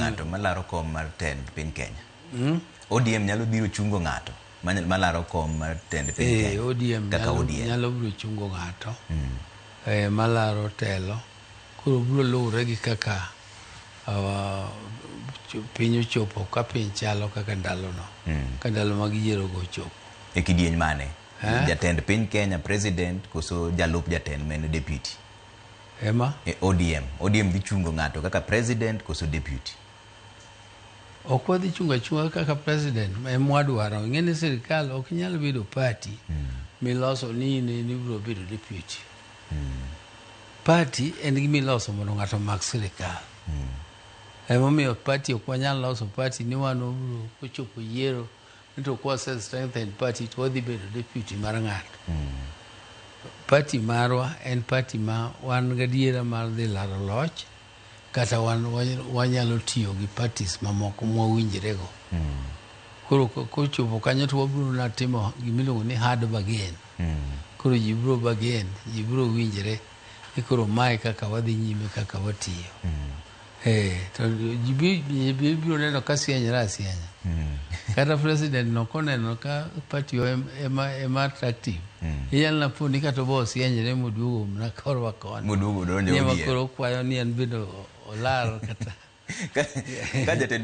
ng'ato malaro kom mar tend piny Kenya. ODM nyalo biro chungo ng'ato malaro kom mar tend piny Kenya. ODM kaka nyalo, ODM. Nyalo biro chungo ng'ato malaro telo. Koro biro luwore gi kaka piny ochopo, ka piny chalo kaka ndalono, ka ndalo mag yiero go ochopo. E kidieny mane? Eh? Jatend piny Kenya, president, koso jalup jatend ma en deputy? Ema? E ODM. ODM dhi chungo ng'ato kaka president koso deputy? Ok wadhi chungo achunga kaka president emwadwaro. Ing'e ni sirikal ok nyal bedo party miloso ni in ibiro bedo deputy. Party en gima iloso mondo ng'ato omak sirikal. Emomiyo party ok wanyal loso party ni wan wabiro kochopo yiero ni to kwase strengthen party to wadhi bedo deputy mar ng'ato. Party marwa en party ma wan gadiera mar dhi laro loch, kata wan wanyalo tiyo gi parties mamoko mwawinjrego. Koro kochopo kanyo to wabiro na timo gimiluongo ni hard bargain. Koro ji biro bargain, ji biro winjre ni koro mae kaka wadhi nyime, kaka watiyo. To ji biro neno ka sienyre asienya. Kata president no koneno ka party ema attractive. Inyalo napo ni kata obo osienyre moduogo mana korwa koni. Moduogo donjo Ni ema ODM. Koro okwayo ni en bende olar kata Ka jatend